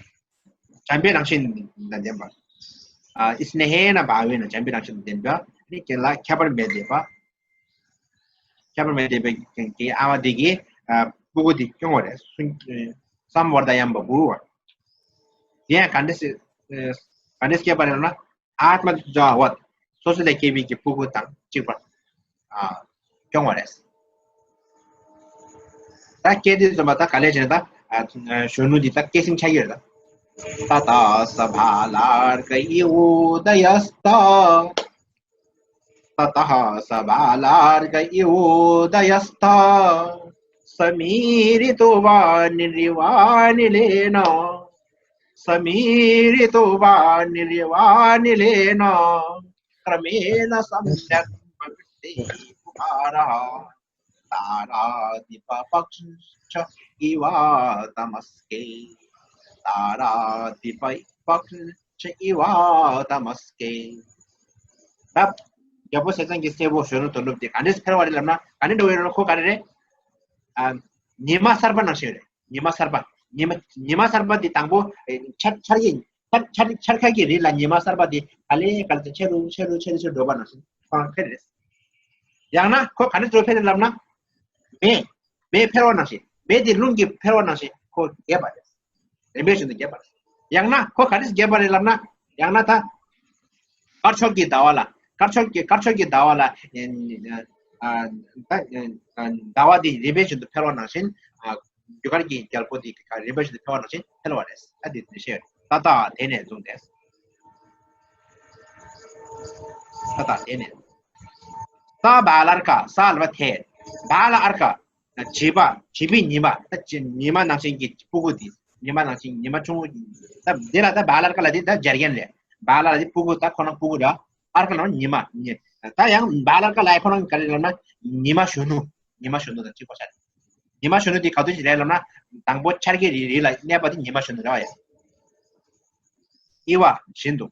འཇམ་པའི་རང་བཞིན་དང་ལྡན་པ། ཨ་ཨིས་ནེ་ཧེ་ན་བྷ་ཝེ་ན། འཇམ་པའི་རང་བཞིན་དང་ལྡན་པ་ནི་ཁྱེད་ལ་ཁྱད་པར་མེད་བསྡད་པ། ཁྱད་པར་མེད་བསྡད་པའི་གི་ཨ་མ་དེ་གིས་ཨ་སྤུ་གུ་དེ་སྐྱོང་བ་རེད། སུ་སམ་བར་དཱ་ཡམ་བ་བུ་བ། དེ་ཡང་ག་འདྲས་སེ་ཨ་ག་འདྲས་སྐྱེས་པ་རེད་ལབ་ན། ཨཱཏྨ་ཛ་བ། སོ་སོ་ལས་སྐྱེས་པའི་གི་སྤུ་གུ་དང་གཅིག་པ། ཨ་སྐྱོང་བ་རེད། ད་སྐྱེ་དུས་ཙམ་པ་ད་ག་ལས་བྱས་ན་ད་ཨ་གཞོན་ནུ་འདི་ད་སྐྱེད་སྲིང་ཆགས་ཀྱི་རེད་ད། ततः स बालार्क इवोदयस्त। ततः स बालार्क इवोदयस्त। समीरितो वानिरिवानिलेन। समीरितो वानिरिवानिलेन। क्रमेण सम्यक् प्रवृद्धे कुमारः। तारादीपपक्षश्च इवातमस्के। तारादीपपक्षश्च इवातमस्के། ད་རྒྱལ་པོ་ཟས་གཙང་གི་སྲས་པོ་གཞོན་ནུ་དོན་གྲུབ་དེ་ག་འདྲས་འཕེལ་བ་རེད་ལབ་ན། ག་འདྲས་འགྲོ་བའི་རོ་ཁོ་ག་རེ་རེད། ཨ་ཉི་མ་གསར་པ་ནང་བཞིན་རེད། ཉི་མ་གསར་པ། ཉི་མ་ཉི་མ་གསར་པ་དེ་དང་པོ་ཨེ་འཆར་འཆར་ཡིན། འཆར་འཆར་འཆར་ཁ་གི་རི་ལ་ཉི་མ་གསར་པ་དེ་ག་ལེ་ག་ལེ་ཆེ་རུ་ཆེ་རུ་ཆེ་རུ་ཆེ་རུ་འགྲོ་བ་ནང་བཞིན་ཁོ་རང་འཕེལ་རེད། ཡང་ན་ཁོ་ག་འདྲ་འགྲོ་འཕེལ་རེད་ལབ་ན། མེ་མེ་འཕེལ་བ་ནང་བཞིན། མེ་དེ་རླུང་གིས་འཕེལ་བ་ནང་བཞིན་ཁོ་རྒྱས་པ་རེད། རིམ་པས་བཞིན་དུ་རྒྱས་པ་རེད། ཡང་ན་ཁོ་ག་འདྲ་རྒྱས་པ་རེད་ལབ་ན། ཡང་ན་ད། དཀར་ཕྱོགས་ཀྱི་ཟླ་བ་ལ། དཀར་ཕྱོགས་ཀྱི་དཀར་ཕྱོགས་ཀྱི་ཟླ་བ་ལ། ཨ་ཨ་ཟླ་བ་དེ་རིམ་པས་བཞིན་དུ་འཕེལ་བ་ནང་བཞིན། ཨ་རྒྱུ་སྐར་གྱི་རྒྱལ་པོ་དེ་རིམ་པས་བཞིན་དུ་འཕེལ་བ་ནང་བཞིན་འཕེལ་བ་རེད། ཨ་དེ་དེ་བཤད། ཏ་ཏ། དེ་ནས་བཟུང་སྟེ། ས་དང་དེ་ནས། ས་བ་ལ་ར་ཀ། ས་ལ་བ་དེ། བ་ལ་ཨར་ཀ། བྱི་པ། བྱི་པའི་ཉི་མ། ད་བྱི་ཉི་མ་ནང་བཞིན་གྱི་སྤུ་གུ་དེ། ཉི་མ་ནང་བཞིན་ཉི་མ་ཆུང་ངུ། ད་དེ་ལ་ད་བ་ལ་ར་ཀ་ལ་དེ་ད་སྦྱར་མཁན་རེད། བ་ལ་ལ་དེ་སྤུ་གུ། ད་ཁོ་ན་སྤུ་གུ་ར། ཨར་ཀ་ལ་ཉི་མ། ཉི། ད་ཡང་བ་ལ་ར་ཀ་ལ་ཡ་ཁོ་ན་ག་རེ་ལབ་ན། ཉི་མ་གཞོན་ནུ། ཉི་མ་གཞོན་ནུ་དང་གཅིག་པ་ཆགས། ཉི་མ་གཞོན་ནུ་དེ་ག་དུས་ཤིག་རེད་ལབ་ན། དང་པོ་འཆར་གྱི་རི་རི་ལ་གནས་པ་དེ་ཉི་མ་གཞོན་ནུ་རེད་བ་ཡ། ཨི་བ་བཞིན་དུ།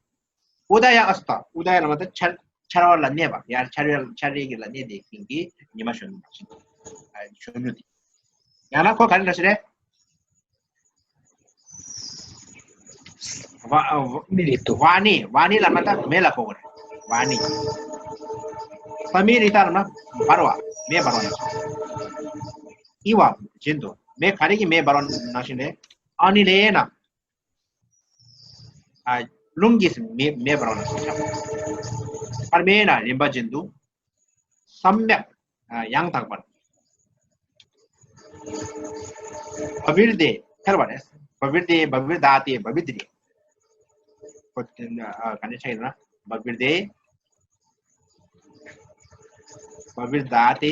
ཨུ་ད་ཡ་ཨ་སུ་ཏ། ཨུ་ད་ཡ་ལ་མ་ད་འཆར་འཆར་བ་ལ་གནས་པ། ཡར་འཆར་བའི་འཆར་རེ་གི་ལ་གནས་ཏེ་ཀིང་གི་ཉི་མ་གཞོན་ནུ་བཞིན་དུ། ཨ་གཞོན་ནུ་དེ། ཡང་ན་ཁོ་ག་རེ་འདྲ་ཞིག་རེད། ཝ་ཨ་ཝ་མི་རེད་དོ། ཝ་ནི། ཝ་ནི་ལ་མ་ད་མེ་ལ་གོ་གི་རེད། ཝ་ནི། ས་མི་རི་ཏ་ལ་མ་འབར་བ། མེ་འབར་བ་ནི། ཨི་བ་བཞིན་དུ། མེ་ག་རེ་གི་མེ་འབར་བ་ནང་བཞིན་རེད། ཨ་ནི་ལེ་ན། ཨ་རླུང་གིས་མེ་མེ་འབར་བ་ནང་བཞིན་ཆགས། པར་མེ་ན་རིམ་པ་བཞིན་དུ། སམ་ཡཀ། ཨ་ཡང་དག་པར། བ་བིར་དེ་ཐལ་བ་རེད། བ་བིར་དེ། བ་བིར་དྷ་དེ། བ་བིར་དྷི་རེད། ཨ་ག་ནས་ཆགས་ཡོད་ན། བ་བིར་དེ། བ་བིར་དྷ་དེ།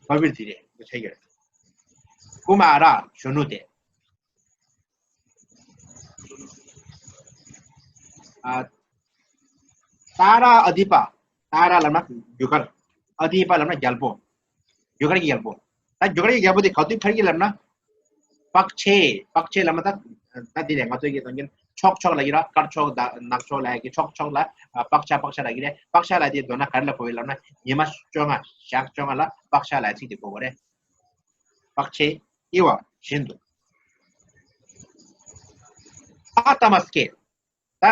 བ་བིར་དྷི་རེད། འདི་ཆགས་ཡོད། ཀུ་མ་ར་གཞོན་ནུ་དེ། ཨ་ཏཱ་ར་ཨ་དྷི་པ། ཏཱ་ར་ལབ་ན་རྒྱུ་སྐར། ཨ་དྷི་པ་ལབ་ན་རྒྱལ་པོ། རྒྱུ་སྐར་གྱི་རྒྱལ་པོ། ད་རྒྱུ་སྐར་གྱི་རྒྱལ་པོ་དེ་ག་དུས་འཕེལ་གྱི་ལབ་ན། པག་ཆེ། པག་ཆེ་ལབ་ན་ད་ད་དེ་ལས་ང་ཚོའི་གི་དོན་རྐྱེན་ཕྱོགས་ཕྱོགས་ལ་ཡོད་ར། དཀར་ཕྱོགས་དང་ནག་ཕྱོགས་ལ་ཡ་གི་ཕྱོགས་ཕྱོགས་ལ། ཨ་པག་ཆ་པག་ཆ་ལ་གི་རེད། པག་ཆ་ལ་དེ་མདོར་ན་ག་རེ་ལ་གོ་ཡོད་ལབ་ན། ཉི་མ་བཅོ་ལྔ་ཞག་བཅོ་ལྔ་ལ་པག་ཆ་ལ་ཡ་ཚིག་དེ་གོ་གོ་རེད། པག་ཆེ། ཨི་བ་བཞིན་དུ། ཨ་ཏ་མ་སྐྱེ། ད་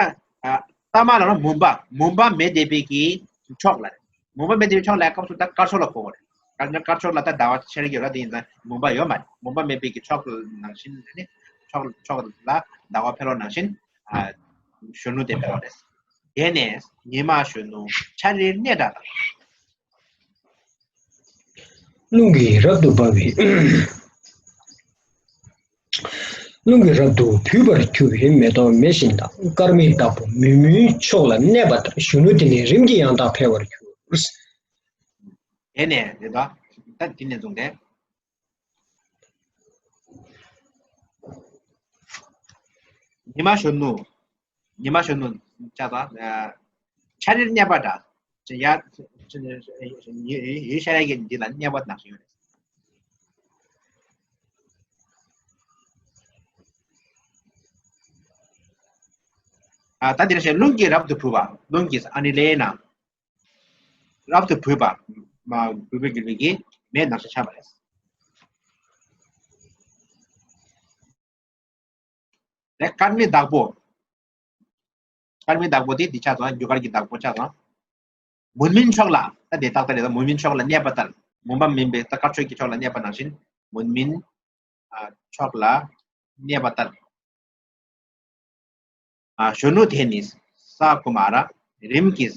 ཨ་ཏ་མ་ལ་ན་མུན་པ། མུན་པ་མེད་བསྡད་པའི་གི་ཕྱོགས་ལ་རེད། མུན་པ་མེད་བསྡད་པའི་ཕྱོགས་ལ་སྐབས་སུ་ད་དཀར་ཕྱོགས་ལ་གོ་དགོས་རེད། དཀར་དཀར་ཕྱོགས་ལ་ད་ཟླ་བ་ཤར་གྱི་ཡོད་ར། དེ་ཡིན་ཙང་མུན་པ་ཡོད་མ་རེད། མུན་པ་མེད་པའི་གི་ཕྱོགས་ནང་བཞིན་ནི། ཕྱོགས་ཕྱོགས་ལ་ཟླ་བ་འཕེལ་བ་ནང་བཞིན། ཨ་གཞོན་ནུ་དེ་འཕེལ་བ་རེད། དེ་ནས་ཉི་མ་གཞོན་ནུ་འཆར་རིར་གནས་འདྲ་དང་། རླུང་གིས་རབ་ཏུ་འབར་བའི། རླུང་གིས་རབ་ཏུ་བུས་པར་གྱུར་པའི་མེ་ཏོག་མེ་བཞིན་དང་། སྐར་མའི་བདག་པོ་མུན་མུན་ཕྱོགས་ལ་གནས་པ་ལྟར། གཞོན་ནུ་དེ་ནི་རིམ་གྱིས་ཡང་དག་འཕེལ་བར་གྱུར། དེ་ནས་རེད་དོ། ད་དེ་ནས་བཟུང་སྟེ། ཉི་མ་གཞོན་ནུ། ཉི་མ་གཞོན་ནུ་ཆགས་དང་། འཆར་རིར་གནས་པ་འདྲ། ཡ། ཡུལ་ཤར་ཡ་གི་འདི་ལ་གནས་པ་ནང་བཞིན་ཡོད་རེད། ཨ་ད་འདིར་བཤད། རླུང་གིས་རབ་ཏུ་བུས་པ། རླུང་གིས་ཨ་ནི་ལེ་ན། རབ་ཏུ་བུས་པ། མ་བུས་པའི་གི་རླུང་གིས་མེ་ནང་བཞིན་ཆགས་པ་རེད། རེད། སྐར་མའི་བདག་པོ། སྐར་མའི་བདག་པོ་དེ་འདི་ཆགས་སོང་། རྒྱུ་སྐར་གྱི་བདག་པོ་ཆགས་སོང་། མུན་མིན་ཕྱོགས་ལ། ད་དེ་ཏག་ཏག་རེད། ད་མུན་མིན་ཕྱོགས་ལ་གནས་པ་ལྟར། མུན་པ་མིན་པའི་ད་དཀར་ཕྱོགས་ཀྱི་ཕྱོགས་ལ་གནས་པ་ནང་བཞིན། མུན་མིན་ཨ་ཕྱོགས་ལ་གནས་པ་ལྟར། ཨ་གཞོན་ནུ་དེ་ནི་ས་ཀུ་མ་ར་རིམ་གྱིས་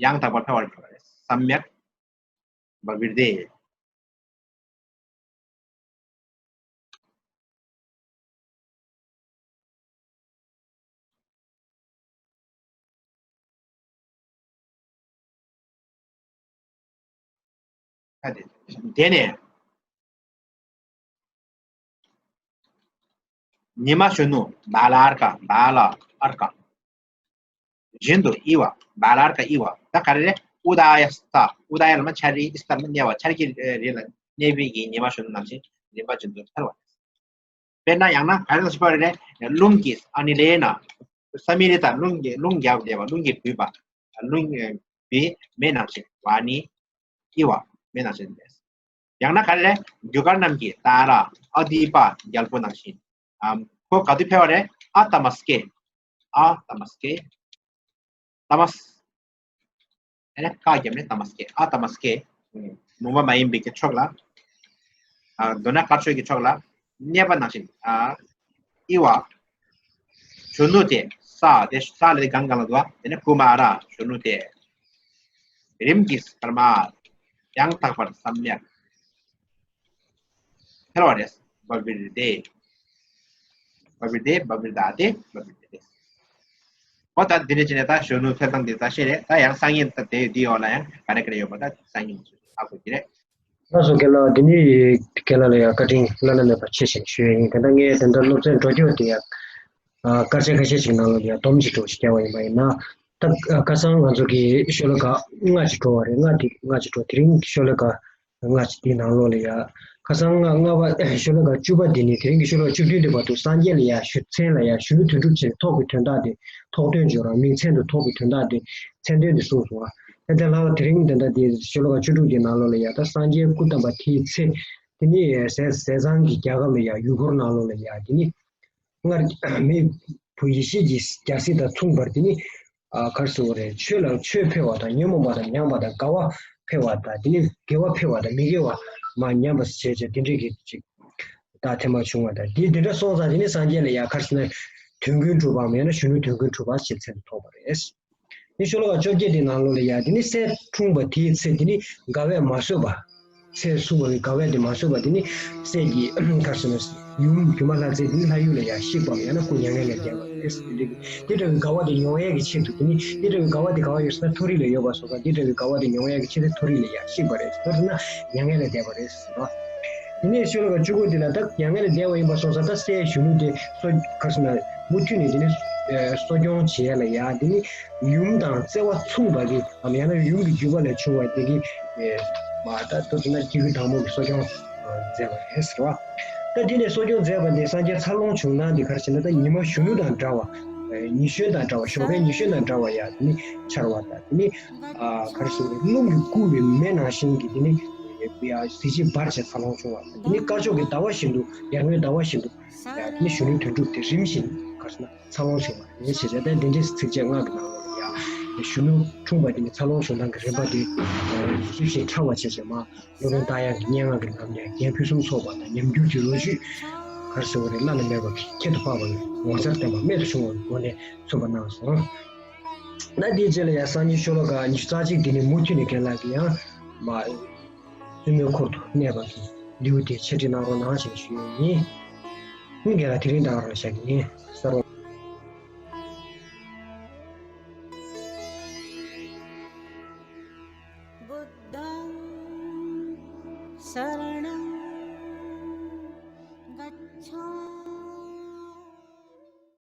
ཡང་དག་པར་འཕེལ་བར་གྱུར་པ་རེད། སམ་ཡཀ་བ་བིར་དེ། དེ་ནས་ཉི་མ་གཞོན་ནུ་བ་ལ་ཨར་ཀ། བ་ལ་ཨར་ཀ། བཞིན་དུ་ཨི་བ། བ་ལ་ཨར་ཀ་ཨི་བ། ད་ག་རེ་རེད། ཨུ་ད་ཡ་སྟ། ཨུ་ད་ཡ་ལ་མ་འཆར་རི། ཨི་སྟ་ལ་གནས་པ། འཆར་གྱི་རི་ལ་གནས་པའི་གི་ཉི་མ་གཞོན་ནུ་ནང་བཞིན་རིམ་པ་བཞིན་དུ་འཕེལ་བ། དཔེར་ན་ཡང་ན་ག་རེ་ལ་ཞིག་པ་རེད། རླུང་གིས་ཨ་ནི་ལེ་ན། ས་མི་རི་ཏ། རླུང་གིས། རླུང་རྒྱབ་བསྡད་པ། རླུང་གིས་བུས་པ། རླུང་བུས་མེ་ནང་བཞིན། བ་ནི་ཨི་བ། མེ་ནང་བཞིན་རེད། ཡང་ན་ག་རེ་རེད། རྒྱུ་སྐར་རྣམས་ཀྱི་ཏཱ་ར་ཨ་དྷི་པ་རྒྱལ་པོ་ནང་བཞིན། ཨམ་ཁོ་ག་དུས་འཕེལ་བ་རེད། ཨ་ཏ་མ་སྐེ། ཨ་ཏ་མ་སྐེ། ཏ་མ་སི། ཨེ་ནས་ཀ་རྒྱབ་ནས་ཏ་མ་སྐེ། ཨ་ཏ་མ་སྐེ། མུན་པ་མ་ཡིན་པའི་གི་ཕྱོགས་ལ། ཨ་མདོར་ན་དཀར་ཕྱོགས་ཀྱི་ཕྱོགས་ལ་གནས་པ་ནང་བཞིན། ཨ་ཨི་བ། གཞོན་ནུ་དེ། ས་དེ། ས་ལ་དེ་གང་གང་ལ་འདུག་བ། དེ་ནས་ཀུ་མ་ར་གཞོན་ནུ་དེ། རིམ་གྱིས་སྐར་མ་ཡང་དག་པར་སམ་ཡཀ་འཕེལ་བ་རེད། བ་བིར་དེ། བ་བིར་དེ། བ་བིར་དྷ་དེ། བ་བིར་དྷི་དེ། ཨོ་ད་འདི་འདྲ་བྱས་ནས་ད་གཞོན་ནུ་ཐོས་བསམ་འདི་ད་བཤད་རེད། ད་ཡང་སང་ཉིན་ད་དེ་འདི་ཡོད་ལ་ཡང་ག་རེ་ག་རེ་ཡོད་པ་ད་སང་ཉིན་ཧ་གོ་གི་རེད། ལགས་སོ་རྒན་ལགས། འདི་ནི་རྒན་ལགས་ལ་ཡང་བཀའ་དྲིན་བླ་ན་མེད་པ་ཆེ་ཞེས་ཞུ་ཡས་ཡིན། དེ་འདྲ་ངས་དེ་འདྲ་སློབ་ཚན་འགྲོ་རྒྱུ་དེ་ཡང་ཨ་སྐར་ཆ་ཁ་ཤས་ཤིག་ནང་ལ་ཡང་སྡོམ་གཅིག་འགྲོ་ཞིག་བརྒྱབ་པ་ཡིན་པ་ཡིན་ན། ད་ཁ་སང་ང་ཚོ་གི་ཤོ་ལོ་ཀ་ལྔ་ཅིག་འགྲོ་བ་རེད། ལྔ་དེ་ལྔ་ཅིག་འགྲོ། དེ་རིང་གི་ཤོ་ལོ་ཀ་ལྔ་ཅིག་དེའི་ནང་ལོགས་ལ་ཡ། ཁ་སང་ལྔ་ལྔ་པ་ཤོ་ལོ་ཀ་བཅུ་པ་དེ་ནི་དེ་རིང་གི་ཤོ་ལོ་ཀ་བཅུ་བདུན་དེ་བར་དུ་སངས་རྒྱས་ལ་ཡ་ཞུ་མཚན་ལ་ཡ་གཞོན་ནུ་དོན་གྲུབ་ཅེས་ཐོགས་པའི་དོན་དག་དེ། ཐོགས་དོན་སྦྱོར་བ་མིང་མཚན་དུ་ཐོགས་པའི་དོན་དག་དེ་མཚན་དོན་དེ་གསུངས་སོང་བ། ད་ལྟ་ལྷག་དེ་རིང་དེ་འདྲ་དེ་ཤོ་ལོ་ཀ་བཅུ་དྲུག་གི་ནང་ལོགས་ལ་ཡ་ད་སངས་རྒྱས་སྐུ་བལྟམས་པ་དེའི་ཚེ། དེ་ནི་ཟས་ཟས་གཙང་གི་རྒྱལ་ཁབ་ལ་ཡ་ཡུལ་སྐོར་ནང་ལོགས་ལ་ཡ་དེ་ནི། སྔར་མི་བུ་ཡེ་ཤེས་ཀྱི་རྒྱལ་སྲིད་དང་མཚུངས་པར་དེ་ནི། ཨ་ག་རེ་ཟེར་དགོས་རེད། ཆོས་ལ་ཆོས་འཕེལ་བ་དང་ཉོན་མོངས་པ་དང་མྱངས་པ་དང་དགའ་བ་འཕེལ་བ་དང་དེ་ནི་དགེ་བ་འཕེལ་བ་དང་མི་དགེ་བ་མ་ཉམས་པ་བྱས་བྱས་དེ་འདྲའི་གི་ཅིག་ད་ཐེངས་མ་བྱུང་བ་དང་དེ་དེ་འདྲ་སོང་ཙང་དེ་ནི་སངས་རྒྱས་ལ་ཡ་ག་རེ་ཟེར་ན་དོན་ཀུན་གྲུབ་པའམ་ཡང་ན་གཞོན་ནུ་དོན་ཀུན་གྲུབ་པ་ཞེས་མཚན་ཐོགས་པ་རེད། དེ་ཤོ་ལོ་ཀ་བཅོ་བརྒྱད་དེ་ནང་ལོགས་ལ་ཡ་དེ་ནི་སྲས་འཁྲུངས་པ་དེའི་ཚེ་དེ་ནི་དགའ་བས་མ་བཟོད་པ། ཚེ་བསྲུང་བའི་དགའ་བས་དེ་མ་བཟོད་པ་དེ་ནི་སྲས་ཀྱི་ག་རེ་ཟེར་ན་ཡུམ་སྒྱུ་མ་ལྷ་མཛེས་དེ་ནི་ལྷ་ཡུལ་ལ་ཡ་གཤེགས་པའམ་ཡང་ན་སྐུ་མྱ་ངན་ལས་འདས་པ་རེད། དེ་འདྲ་གི་དེ་འདྲ་བའི་དགའ་བ་དེ་མྱོང་ཡས་ཀྱི་ཆེད་དུ་དེ་ནི་དེ་འདྲ་བའི་དགའ་བ་དེ་ག་བ་ཡོད་ཟེར་ན་མཐོ་རིས་ལ་ཡོད་པ་སོགས་པ་དེ་འདྲ་བའི་དགའ་བ་དེ་མྱོང་ཡས་ཀྱི་ཆེད་དུ་མཐོ་རིས་ལ་ཡ་གཤེགས་པ་རེད། མཐོ་རིས་ན་མྱ་ངན་ལས་འདས་པ་རེད་ཟེར་བ། དེ་ནས་ཤོ་ལོ་ཀ་བཅུ་དགུ་དེ་ལ་ད་མྱ་ངན་ལས་འདས་པ་ཡིན་པ་སོང་ཙང་ད་སྲས་གཞོན་ནུ་དེ་གསོ་ག་རེ་ཟེར་ན་མུ་མཐུད་ནས་དེ་ནི་གསོ་སྐྱོང་བྱེད་ཡས་ལ་ཡ་དེ་ནི་ཡུམ་དང་བརྩེ་བ་མཚུངས་པ་གི་ཨམ་ཡང་ན་ཡུམ་གྱི་བརྒྱུད་པ་ལས་བྱུང་བ་དེ་གི་མ་ད་ལྟ་ན་སྐྱེ་དགུའི་བདག་མོ་གི་གསོ་སྐྱོང་མཛད་པ་རེད་ཟེར་བ། ད་དེ་ནས་གསོ་སྐྱོང་མཛད་པ་དེ་སངས་རྒྱས་འཚར་ལོངས་བྱུང་སྟངས་དེ་ག་རེ་ཟེར་ན་ད་ཉི་མ་གཞོན་ནུ་དང་འདྲ་བ། ཉི་གཞོན་དང་འདྲ་བ་ཞོགས་པའི་ཉི་གཞོན་དང་འདྲ་བ་ཡ་དེ་ནི་འཆར་བ་དང་དེ་ནི། ཨ་ག་རེ་ཟེར་དགོས་རེད། རླུང་གིས་བསྐུལ་བའི་མེ་ནང་བཞིན་གྱི་དེ་ནི་ཡ་གཟི་བརྗིད་འབར་བྱས་འཚར་ལོངས་བྱུང་བ་དེ་ནི་དཀར་ཕྱོགས་ཀྱི་ཟླ་བ་བཞིན་དུ་ཡར་ངོའི་ཟླ་བ་བཞིན་དུ་ཡ་དེ་ནི་གཞོན་ནུའི་དོན་གྲུབ་དེ་རིམ་བཞིན་ག་རེ་ཟེར་ན་འཚར་ལོངས་བྱུང་བ་རེད་ཞེས་བྱ་དེ་འདི་འདྲའི་ཚིགས་བཅད་ལྔ་གི་ནང་ལོགས་ལ་ཡ་གཞོན་ནུ་འཁྲུངས་པ་དེ་ནི་འཚར་ལོངས་བྱུང་སྟངས་ཀྱི་རིམ་པ་དེ་རིམ་བཞིན་འཁྲབ་པ་བྱས་བྱས་མ། སློབ་དཔོན་རྟ་དབྱངས་ཀྱི་སྙན་ངག་གི་ལམ་ནས་རྒྱན་ཕུན་སུམ་ཚོགས་པ་དང་ཉམས་འགྱུར་གྱི་ལོ་རྒྱུས་ག་རེ་ཟེར་དགོས་རེད། བླ་ན་མེད་པ་གི་ཁྱད་དུ་འཕགས་པ་གི་ངོ་མཚར་ལྡན་པ་རྨད་དུ་བྱུང་བའི་སྒོ་ནས་མཚོན་པ་གནང་སོང་། ན་དེའི་རྗེས་ལ་ཡང་སང་ཉིན་ཤོ་ལོ་ཀ་ཉི་ཤུ་རྩ་གཅིག་དེ་ནི་མུ་མཐུད་ནས་རྒན་ལགས་ཀྱིས་ཡང་མ་བཙུན་མོའི་འཁོར་དུ་གནས་པ་གི་ལེའུ་དེ་འཆད་ཁྲིད་གནང་རོགས་གནང་ཞེས་ཞུ་ཡས་ཡིན། ཧུང་རྒན་ལགས་དེ་རིང་ད་ག་རང་བཞག་གི་ཡིན་ཟེར་རོ། बुद्धं शरणं